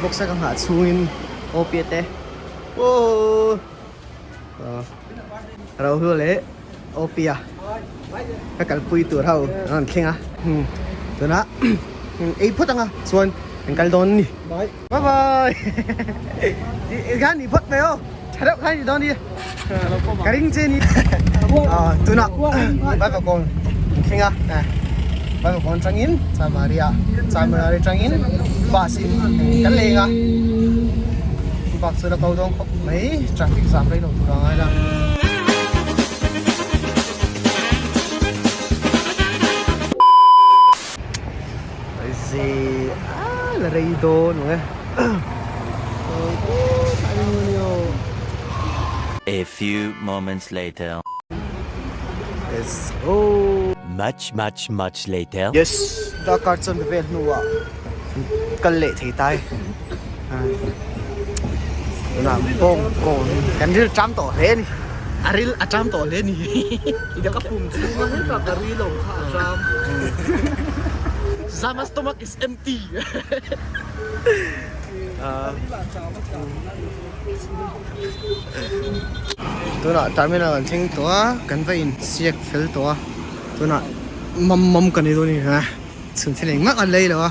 Boxa ka nghah chhungin aw piah te aww Rohlu leh aw piah ka kalpui tur ho an rawn thleng a tunah ei phawt anga chuan an kal dawn a ni bye bye khan ni phawt mai aw tha deuh khan ni dawn ni ka ring che ni tunah Vaivakawn an thleng a Vaivakawn atangin Chanmari ah Chanmari atangin bus in kan leng a bus chu la ko dawn khawp mai traffic jam rei lo tur a ngai la. Zi a la rei dawn ang e. A few moments later. Let's go. Much much much later. Yes, darkar chuan be vel hnuah kal leh thei tai. Tunah bawng kawn kan ril ṭam tawh hle a ni. A ril a ṭam tawh hle a ni. Ka pum chhunga heta ka ril awm kha a ṭam. Zama stomach is empty. Tunah terminal kan thleng tawh a, kan va in siak fel tawh a. Tunah mam mam kan ei dawn a ni a, chhun thil engmah kan lei lo a.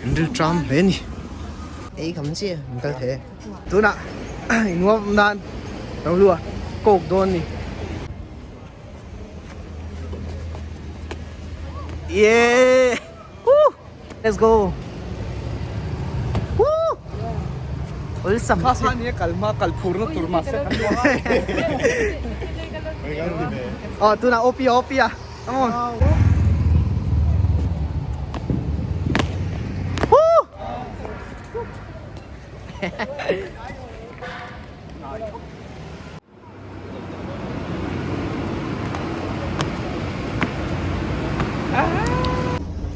An ril tram hle a ni. Ei kham chiah an kal thei e. Tunah innuam nan lo lu a coke dawn a ni. Yeah! Woo! Let's go! Woo! Awlsam Kha kha nia kal hma kal phur na tur mahse kan hmu a. Aw tunah OP a OP a. Come on. Woo!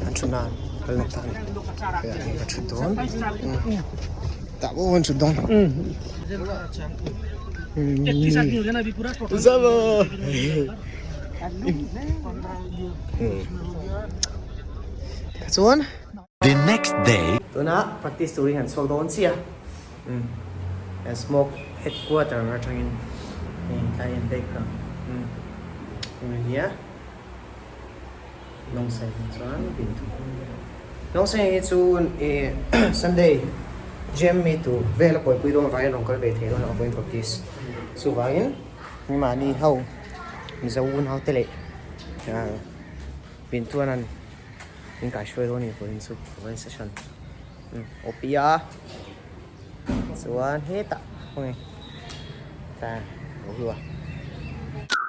An thu nan kal na tan ka thu dawn tah pawh an thu dawn Zama Chuan The next day. Tuna practice turin han chhuak dawn chiah a smoke headquarter atangin hei tlai an background ania Lawngsai hi chuan pintu Lawngsai hi chu ih Sunday gym mi tur vel a buaipui dawn avangin rawn kal ve thei dawn a vawiin practice chuvangin mahni ho Mizo unau te leh pintuan an In kaihruai dawn a ni vawiin chu vawiin session awpia chuan hetah khawnge ta lo hlu a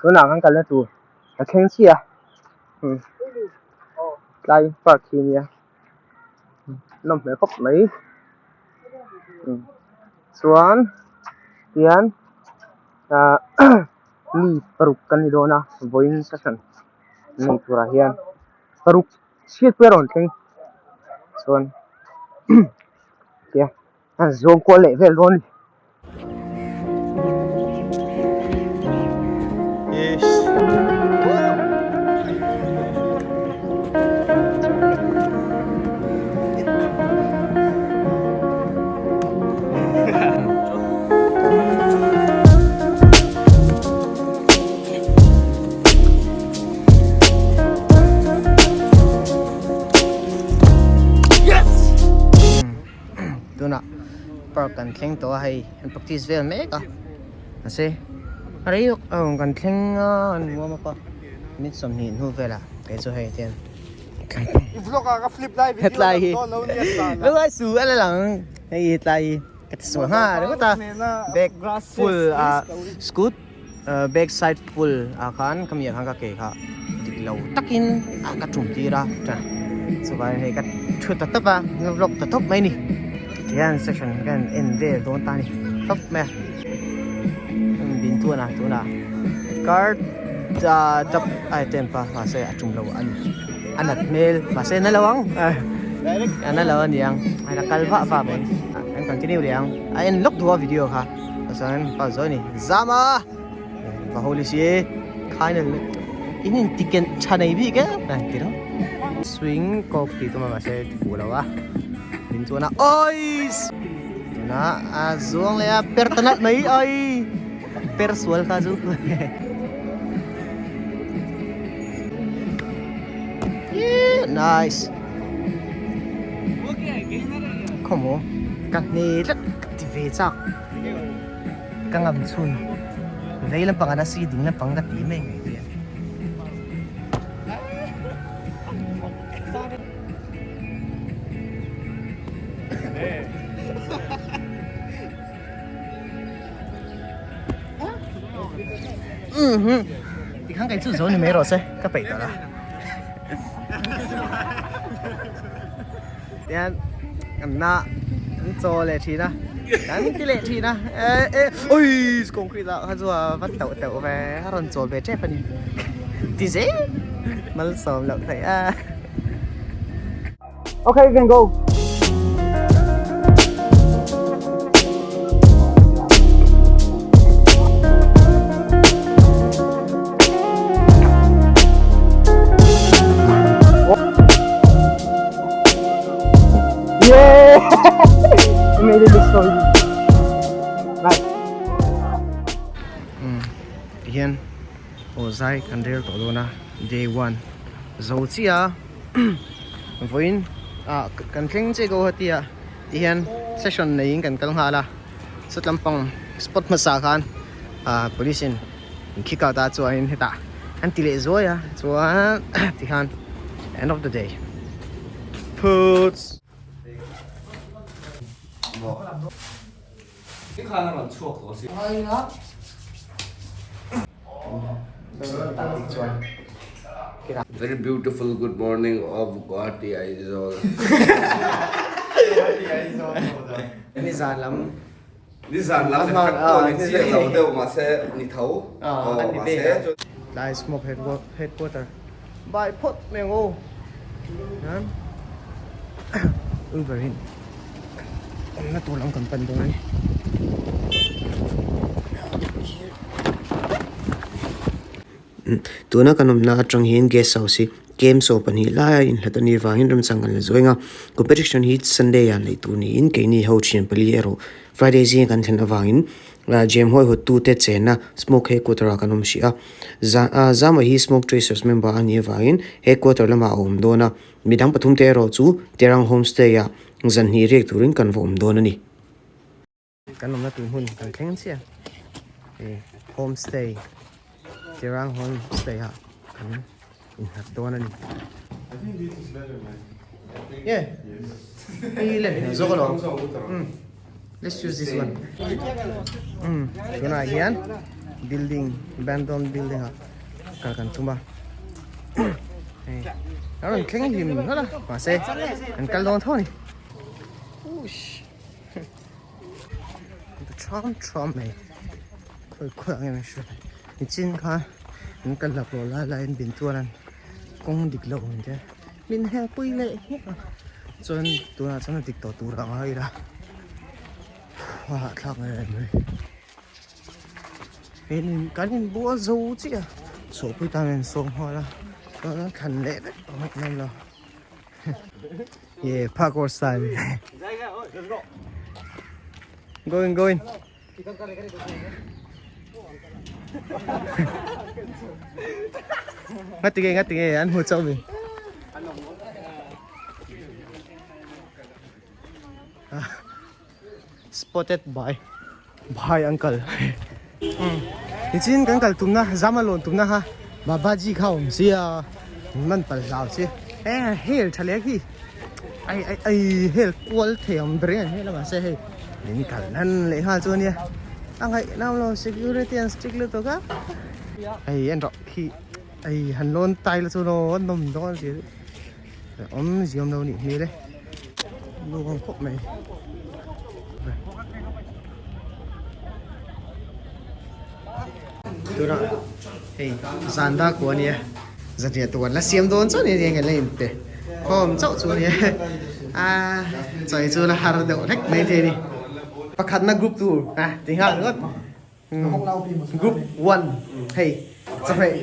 tunah kan kalna tur a thleng chiah a tlai park hi ania nawm hmel khawp mai chuan tihian ah mi paruk kan ni dawn a vawiin session nei turah hian. Paruk chhiat pawh a rawn thleng chuan tia a zawng kual leh vel dawn a ni. Tunah park kan thleng tawh a hei an practice vel mek a mahse a rei lawk a rawn kan thleng a an warm up a minute 20 hnu velah kei chu hei tian hetlai hi lungai su a la lang hei hetlai hi ka ti sual nghal ringawt a bag full a scoot. Back side full ah khan ka miah khan ka ke kha dik lo takin a ka tum tir a chuan chuvangin hei ka thu ta tawp a ka vlog ta tawp mai a ni. Tihian section kan en vel dawn ta a ni tawp mai a bintuan a tunah card dap item pa mahse a tum lo a ni a nat hmel mahse na lo ang a na lo a ni ang a la kal vah vah mai an continue leh ang a en lawk duh a video kha chuan pa zo a ni zama va holy si khainal in in ticket tha nei bik e ti lo swing kawk tih tum a mahse ti fuh lo a min chuan a ois tuna a zuang leh a per ta nalh mai oi per sual kha chu nice khawmaw ka hne tlat ka ti ve chak. Ka ngam chhun vei lampang a nasi ding lampang ka ti mai mai te. Tikhan kai chu zo ni mai rawh se ka peih tawh la. Tian kan na kan chaw leh thin a kan ti leh thin a eh eh ui concrete ah kha chu a va tauh tauh ve a rawn chawl ve tep a ni ti zel malsawm loh theih a. Okay, you can go. Yeah! We made it this story. Right. Tihian aw zai kan rel tawh dawn a day one zo chiah a vawiin ah kan thleng chiah Guwahati ah tihian session neiin kan kal nghal a sawt lampang spot hmasa khan ah police in min kick out a chuanin hetah an ti leh zuai a chuan tikhan end of the day Poots. Very beautiful good morning of Guwahati Aizawl. Nizan lam. Nizan lam effect pawh ni chiah lo deuh mahse ni tho. Aw mahse. Tlai smoke headquarter. Bai phawt mai ang aw. Hian Uber in awmna tur lam kan pan dawn a ni. Tuna kan awmna atang hian guest house hi kem 12 laia inhlat a nih vangin remchang kan la zuaing a. Competition hi Sunday ah neih tur niin keini ho thian pali erawh Friday zinga kan thlen avangin Gem hawi hawttute chenna Smoke headquarter ah kan awm hrih a. Zama hi Smoke Tracers member a nih avangin headquarter lamah a awm dawn a, midang pathumte erawh chu Terang Homestay ah zan hnih riak turin kan va awm dawn a ni. Kan awmna tur hmun kan thleng chiah Homestay, Terang Homestay ah kan innghat dawn a ni. Yeah. Hei le zawk alawm. Let's choose this one. Tunah hian building abandoned building ah kal kan tum a. Hei a rawn thleng hlim hlawlh a mahse kan kal dawn tho a ni. Ush. Ṭham ṭham mai khawi khawi ang em an hria nichin khan an kal lak lawh lai laiin bin chuan an kawng dik loh ang te min hel pui leh nghek a chuan tunah chuan a dik tawh tur ang a ila a hahthlak ngei em mai kan inbual zo chiah a chhuahpui tan a insawm nghal a chuan an thlan leh vek tawh mai ang lo. Yeah, parkour style. Going, going. Ngati nge, ngati nge, an hmu chauh mi. Spotted by by uncle. Nichin kan kal tumna zama lawn tumna kha Babaji kha awm sia man pal hlau che e hel tha leh khi ai ai ai hel kual thei awm ber ang hel mahse hei min kal nan leh nghal chu ania a ngaih nam lo security an strict lutuk a hei en rawh khi ai han lawn tai la chu no an nawm dawn si awm ziam lo nih hmel e. Luang khawp mai. Tunah hei zan dak pawh a nia zanriah tur an la siam dawn chauh a ni eng la inpe khawm chauh chu a nia a chawi chu la har deuh hlek mai thei a ni pakhatna group tur a ti nghal ringawt group one hei chawhmeh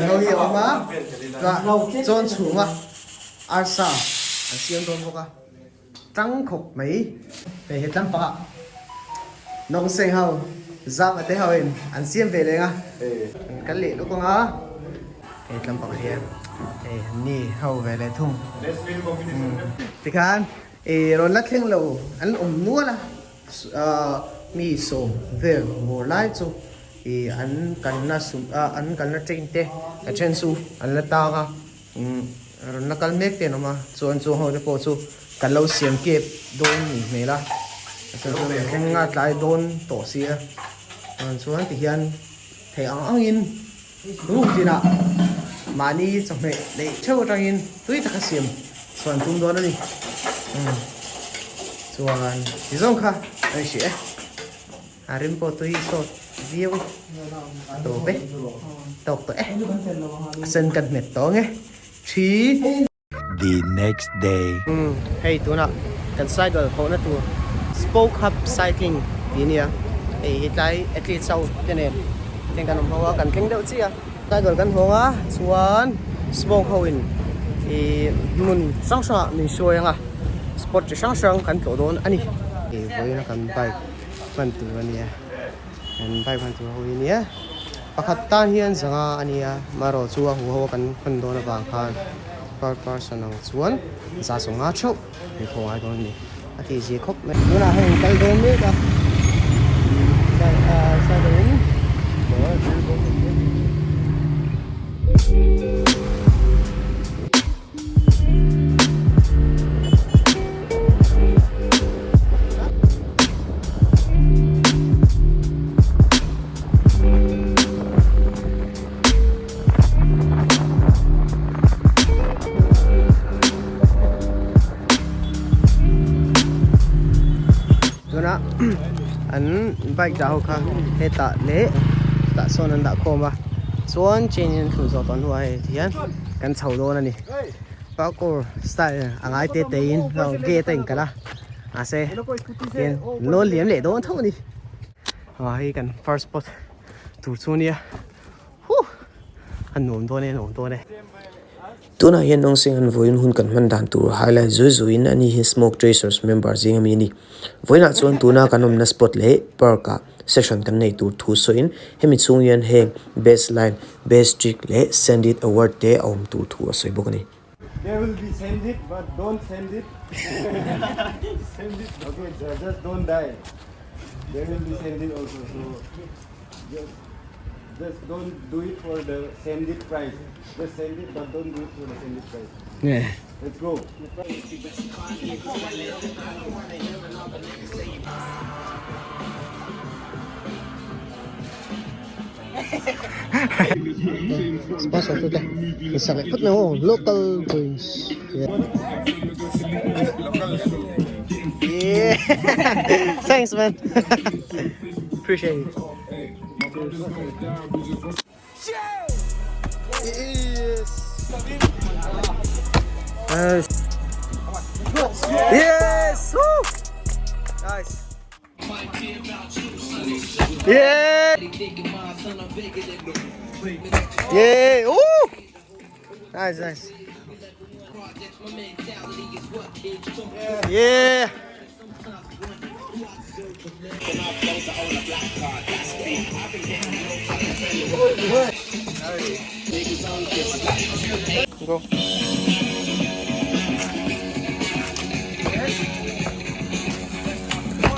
lo hi a awm a chuan chhunga arsa an siam dawn bawk a. Tlang khawp mai. Hei he tlang pakah nawngseng ho zam a te ho in an siam ve leng a. An kal leh lawk ang a. Hei tlang pakah hian hei ni ho ve leh thung. Tikhan i rawn la thleng lo an awm nual a. Mi sawm vel bawr lai chu i an kalna an kalna train te a then chu an la tang a. Umm rawn la kal mek te an awm a chuan chu ho te pawh chu kan lo siam kep dawn ni hmel a chuan chuan an thleng a tlai dawn tawh si a chuan chuan ti hian thei ang ang in room tinah mahni chawhmeh neih theuh atangin tui taka siam chhuan tum dawn a ni umm chuan ti zawng kha a ni hrih e. A rim pawh tui sawt viau a tawp e, tawk tawh e, a sen kan hmet tawh ang e, thi. The next day. Umm hei tunah kan cycle hawhna tur Spoke Hub Cycling tih a nia, hei hi tlai athletes ho te nen ten kan awm ho a, kan thleng deuh chiah a, cycle kan hawng a chuan Spoke ho in ih hmun hrang hrangah min hruai ang a, spot chi hrang hrang kan tlawh dawn a ni. Vawiin a kan bike. hman tur a nia kan bike hman tur ho hi a nia pakhat tan hian zanga a nia marawh chu a huho a kan hman dawn avang khan per person ang chuan za sawmnga theuh min thaw ngai dawn a ni a tih zia khawp mai tunah hei an kal dawn mek a cycle in. Tunah an bike dah ho kha hetah leh tah sawn an dah khawm a chuan chain in an thlun zawh tawh hnuah hei ti hian kan chho dawn a ni parkour style a ngai te te in gate a inkalh a mahse tihian lawn liam leh dawn tho a ni ah hei kan first spot tur chu a nia huh a nuam dawn e a nuam dawn e. Tunah hian Nawngseng an vawiin hun kan hman dan tur highlight zui zuiin ani hi Smoke Tracers member zing ami a ni. Vawiinah chuan tuna kan awmna spot leh park ah session kan nei tur thu sawiin hemi chhung hian heng best line, best trick leh send it award te a awm tur thu a sawi bawk a ni. They will be send it but don't send it send it okay just don't die they will be send it also so just just don't do it for the send it price just send it but don't do it for the send it price Yeah. Let's go. Sponsor tu te in sak leh phawt mai aw local drinks yeah thanks man appreciate it Yes. Yes. Woo. Nice. Yeah. Yeah. Ooh. Nice, nice. Yeah. Go.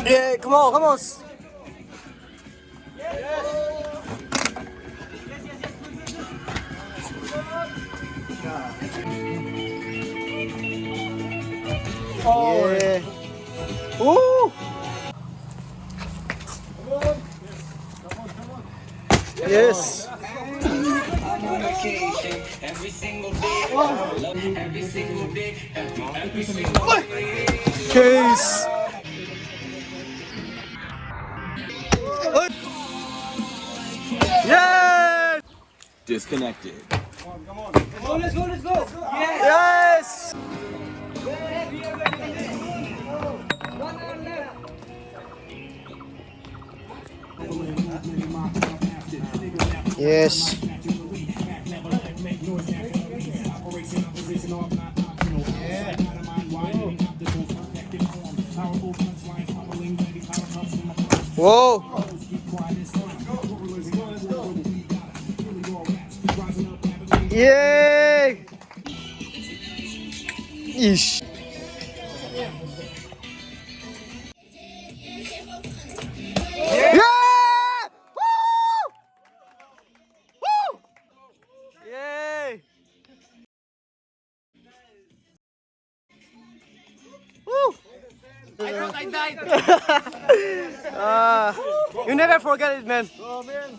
Yeah, come on, come on. Yeah. Ooh. Yes. Case. Disconnected. Yes! Yes. Whoa! Yay! Ish. Yeah! Woo! Woo! Yay! Woo! I thought I died. You never forget it, man.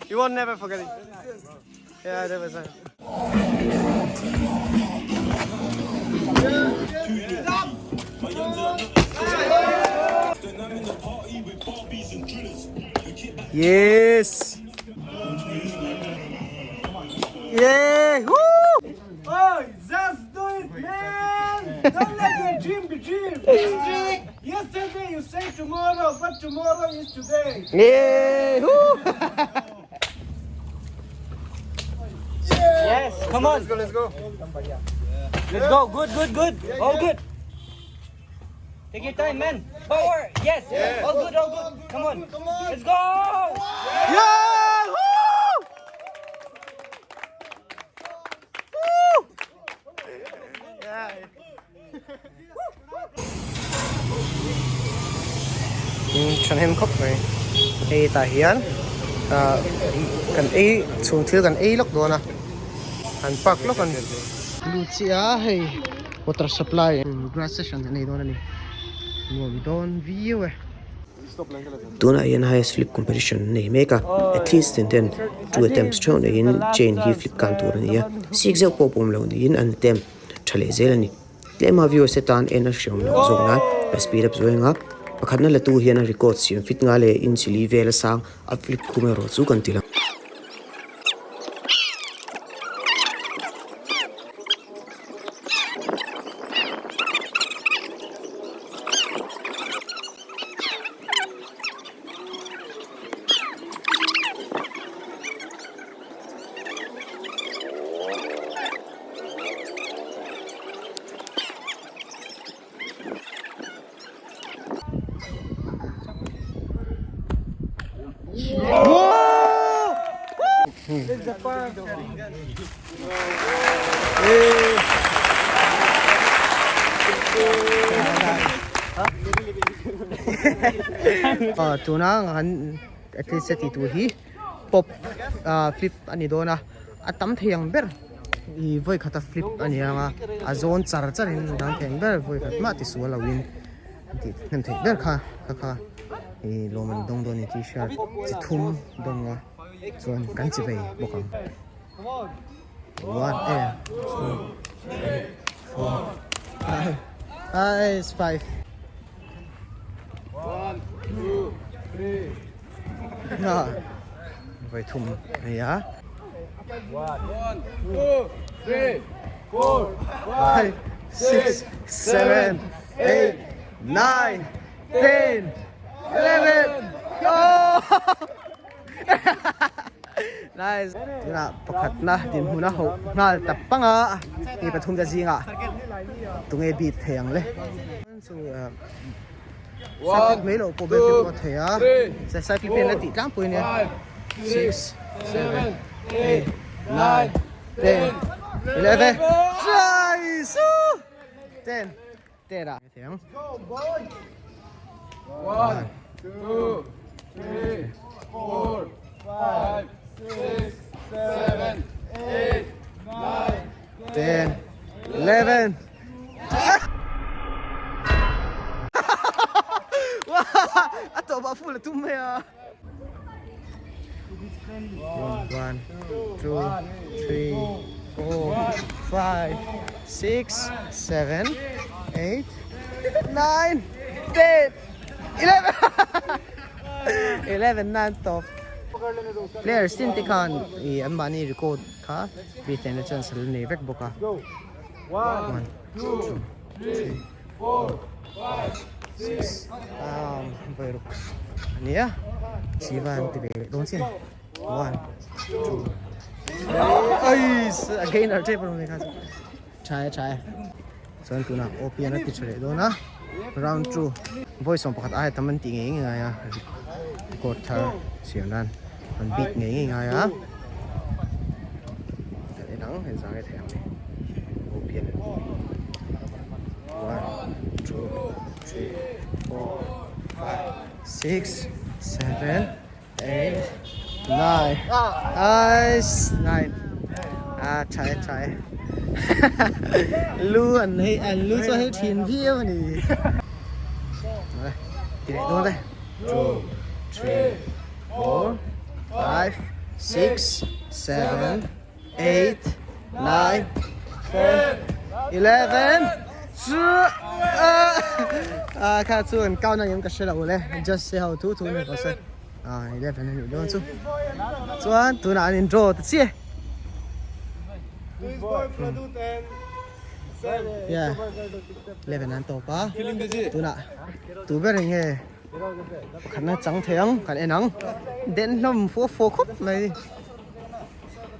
You won't never forget it. Yeah, that was it. Yes. Yeah. Woo! Oi, just do it, man! Don't let your dream be dream. Yesterday you say tomorrow, but tomorrow is today. Yeah. Woo! Yes, come on. Let's go, let's go. Let's go. Good, good, good. All good. Take your time, man. Power. Yes. All good, all good. Come on. Let's go. Yeah! Woo! Woo! Yeah. Thahnem khawp mai hei tah hian ah kan ei chhung thil kan ei lawk dawn a an park lawk a ni lut chiah a hei water supply grass session an nei dawn a ni nuam dawn viau e. Tunah hian highest flip competition an nei mek a, athletes tin ten two attempts theuh neiin chain hi flip kan tur a ni a, sik zeuh pawh pawm loh niin an attempt tha leh zel a ni. Tlema viewers te tan en a hreawm loh zawk nan ka speed up zuai ang a, pakhatna la tu hian a record siam fit nga leh inch li vel a sang a flip khum erawh chu kan ti lo. Tuna an athlete te tih tur hi pop flip a ni dawn a a tam thei ang ber ih vawi khata flip a ni ang a a zawn char char in a tam thei ang ber vawi khat mah ti sual lo in tih hnem theih ber kha kha kha ih lawm an dawng dawn a ni t-shirt chi thum dawng a chuan kan chi vei bawk ang one eh two three four five ah it's five. One, two, three. Vawi thum a ni a. One, two, three, four, five, six, seven, eight, nine, 10, 11. Oh! Nice. Tunah pakhatna dinhmun a hauh nghal ta pang a. Mi pathum te zingah tunge beat thei ang le. Chu cycle mai loh pawh bel te pawh a thei a. Cycle pen a tih tlangpui ania. 6, 7, 8, 9, 10, 11. Nice! 10. 10 ah. Thiang. 1, 2, 3, 4, 5, 6, 7, 8, 9, 10, 11. A tawp ah full a tum mai a. 1, 2, 3, 4, 5, 6, 7, 8, 9, 10, 11. 11 nan tawp. Players tin te khan ih an mahni record kha beat lehna chance an la nei vek bawk a. One, two, three, four, five, six ah vawi ruk a ni a Shiva an ti ve leh dawn chiah a ni. One, two, three ais a gainer tep a ni kha chu tha e tha e chuan tunah OP an a ti tha leh dawn a round 2 vawi 11 aia tam an tih ngei ngei ngai a record thar siam nan an beat ngei ngei ngai a kan en ang hei zang e thei ang ni OP an 1 2 3 4 5 6 7 8 9 Nice 9 Ah tha e tha e Lu an hei an lu chuan hei thin viau a ni Ti leh dawn e 2 3 4 5 6 7 8 9 10 11 Ah kha chu an count ang em ka hre lo le just se ho thu thu ni rawh se ah 11 a nih dawn chu chuan tunah an in draw ta chiah yeah 11 an tawp a tunah tu ber eng nge pakhatna chang thei ang kan en ang den hlawm fua fua khawp mai.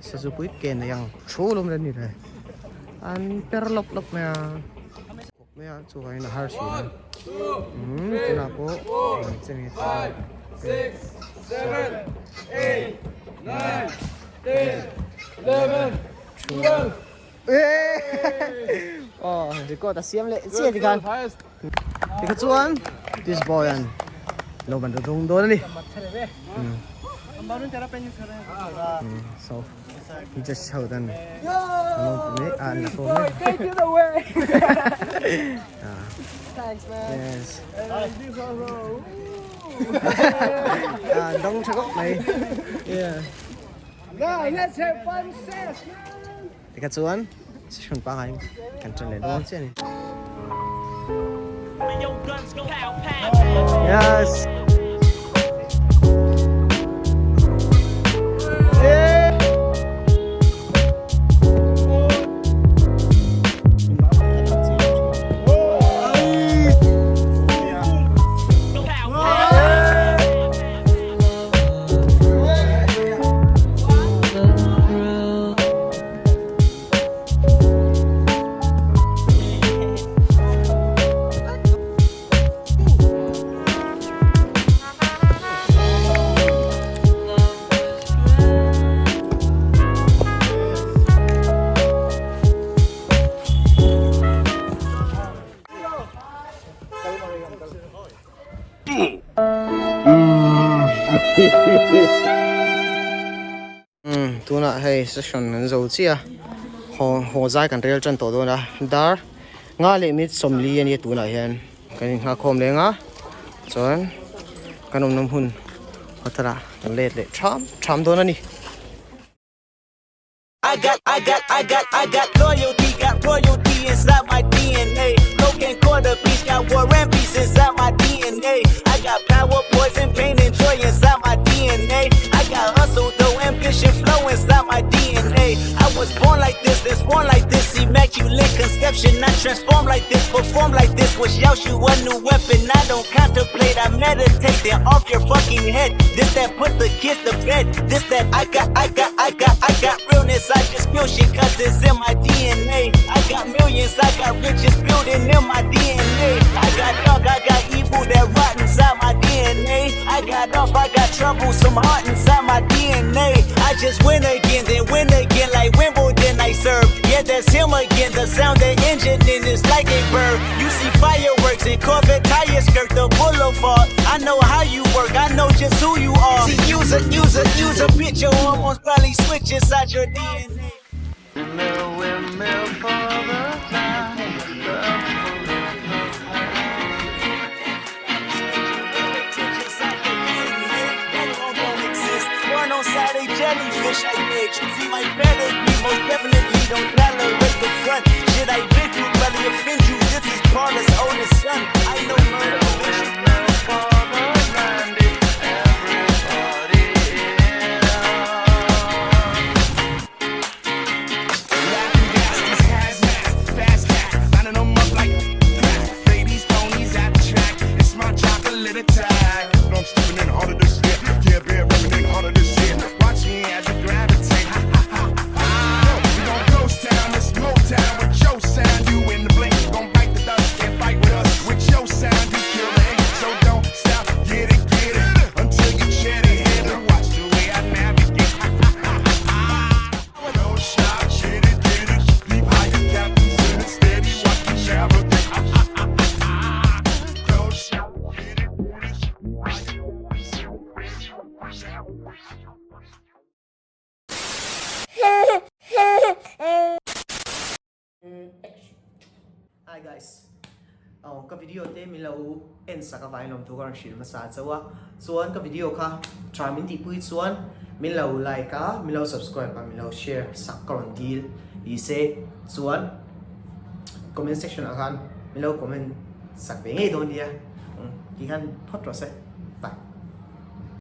Sazupui ke nei ang thu lawm le ni le an per lawp lawp mai a khawp mai a chuvangin a har thin a umm tunah pawh an che nge thei a aw record a siam leh chiah tikhan tikha chuan this boy an lo ban ta dung dawn a ni so he just showed an an la ko Take it away. Thanks man. Yes. This also. Ah dong tha khawp mai yeah. Now let's have fun session. Tikha chuan session pangngai kan ṭan leh dawn chiah a ni. Yes. Umm tunah hei session an zo chiah a haw haw zai kan rel tan tawh dawn a dar nga leh minute 40 a nia tunah hian kan inghak khawm leng a chuan kan awmna hmun hotel ah kan let leh tham tham dawn a ni. I got, I got, I got, I got loyalty, got royalty inside my DNA. Cocaine quarter piece, got war and peace inside my DNA. I got power, poison, pain, and joy inside my DNA. I got hustle, though, ambition, flow inside my DNA. I was born like this, and sworn like this, immaculate conception. I transform like this, perform like this. Was you a new weapon. I don't contemplate, I meditate, then off your fucking head. This that put the kids to bed. This that I got, I got, I got, I got realness. I just feel shit cause it's in my DNA. I got millions, I got riches building in my DNA. I got dark, I got evil that rot inside my DNA. I got off, I got trouble, some heart inside my DNA. I just win again, then win again, like Wimbledon I serve. Yeah, that's him again. The sound the engine in is like a bird. You see fireworks and Corvette tires skirt the boulevard. I know how you work, I know just who you are. See, use a, use a, use a bitch. Your hormones probably switch inside your DNA. Born on Saturday, jellyfish, I bitch. See my pedigree, most definitely don't tolerate the front. Shit I been through, probably offend you. This is Paula's oldest son. I know murder, bitch. Hi guys. Aw ka video te min lo en sak avangin lawmthu ka rawn hrilh hmasa chauh a, chuan ka video kha tha min tihpui chuan min lo like a, min lo subscribe a, min lo share sak ka rawn dil ni se chuan comment section ah khan min lo comment sak ve ngei dawn nia, tikhan phawt rawh se, bye.